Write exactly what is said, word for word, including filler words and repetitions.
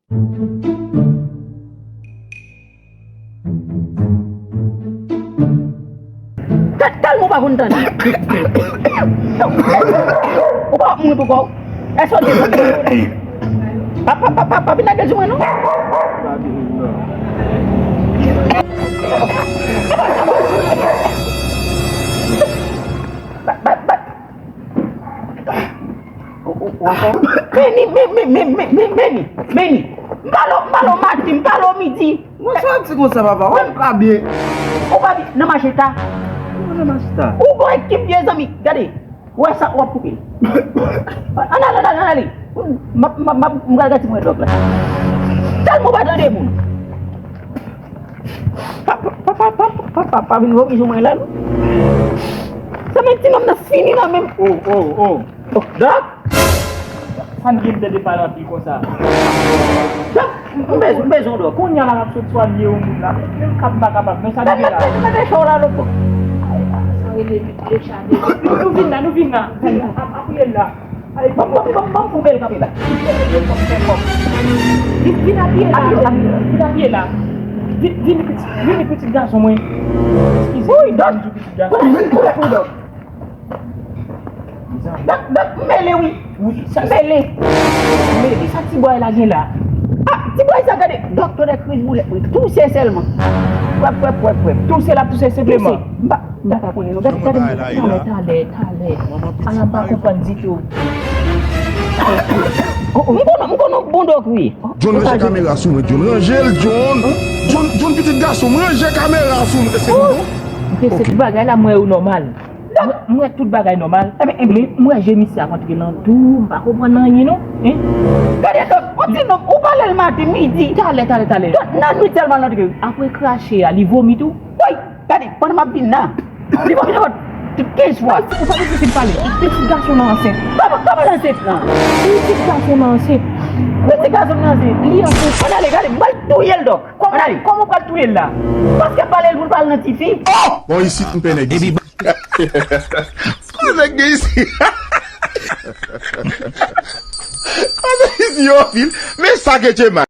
Tèt kalm ou pa konn tande. Ou pa ap mouri pou kò w. Èske w te konn? Pa, pa, pa, pa, pa vin lage sou mwen non. Ba, ba, ba. Ou, ou, ou ankò? Meni, me, me, me, me, me, Meni, Meni. M pale w, m pale w maten, m pale w midi. Mwen sa di konsa papa, wè m pa byen. Ou pa byen nan mache ta. Mwen nan mache ta. Ou gon ekip vye zanmi, gade. Ou wè sa, w ap koupe l. Ann ale, ann ale, ann ale. M ap, m ap, m ap, m pral gati mwen dòk la. Tèlman w pa tande moun. Pa, pa, pa, pa, pa, pa, pa vin vomi sou mwen la, non. Sa men ti nonm nan fini nan menm. Oh, oh, oh. Oh, Dòk! Sa n gen tande pale anpil konsa. Dòk, m bezwen, m bezwen w, Dòk. Kounye a la, m ap sot swanye yon moun la. Menm kab m pa kapab, men sa n gen la. Mete, mete cho la, lòt bò. Sa rele vit le chade. Nou vin la, nou vin la. Vin la, ap, ap, ap, la. Ban m, ban m, ban m, ban m foume l kanpe la. Vin, vin apiye la, vin apiye la. Vin, vin, pitit, vin, pitit gason mwen. Eskize, Dòk. Pitit gason. Dòk, Dòk, m mele wi. Wi, sa mele. Mele, sa ti bòy la gen la. Ah, ti bòy sa gade. Dòk, tonnè kriz boulèt wi. Touse sèlman. Pwèp, pwèp, pwèp, pwèp. Touse la, touse senpleman. Touse. M pa, m pa ka konnen non. Gade, gade, talè, talè, talè. Ala m pa konprann ditou. Oh, oh. M konnen, m konnen bon Dòk wi. John, ranje kamera sou mwen, John. Ranje l, John. John, John, pitit gason m, ranje kamera sou mwen. Eske nou bon? Mwen se tout bagay la, mwen yo nòmal. Mwen, mwen tout bagay nòmal. Men mwen je misye ap antre nan dou, m pa konprann anyen non. Hein? Gade Dòk, on ti nonm, ou pale l maten, midi. Talè, talè, talè. Dòk, nan nwit sèlman l antre. Apre krache a, li vomi tou? Woy! Gade, pandan m ap vin nan, li pa vin ankò tout kenz fwa. Ou pa bezwen fin pale. Pitit gason nan ansent. Kòman, kòman l ansent lan? Pitit gason nan ansent. Pitit gason nan ansent. Li ansent. Ann ale, gade, m pral touye l, Dòk. Ann ale. Kòman, kòman w pral touye l la? Paske m pale l pou l pa al nan tifi. Oh! Bon, isit, m pè nèg isit. Konnen gen isi. Konnen isi yo anpil. Men sa ke Chema.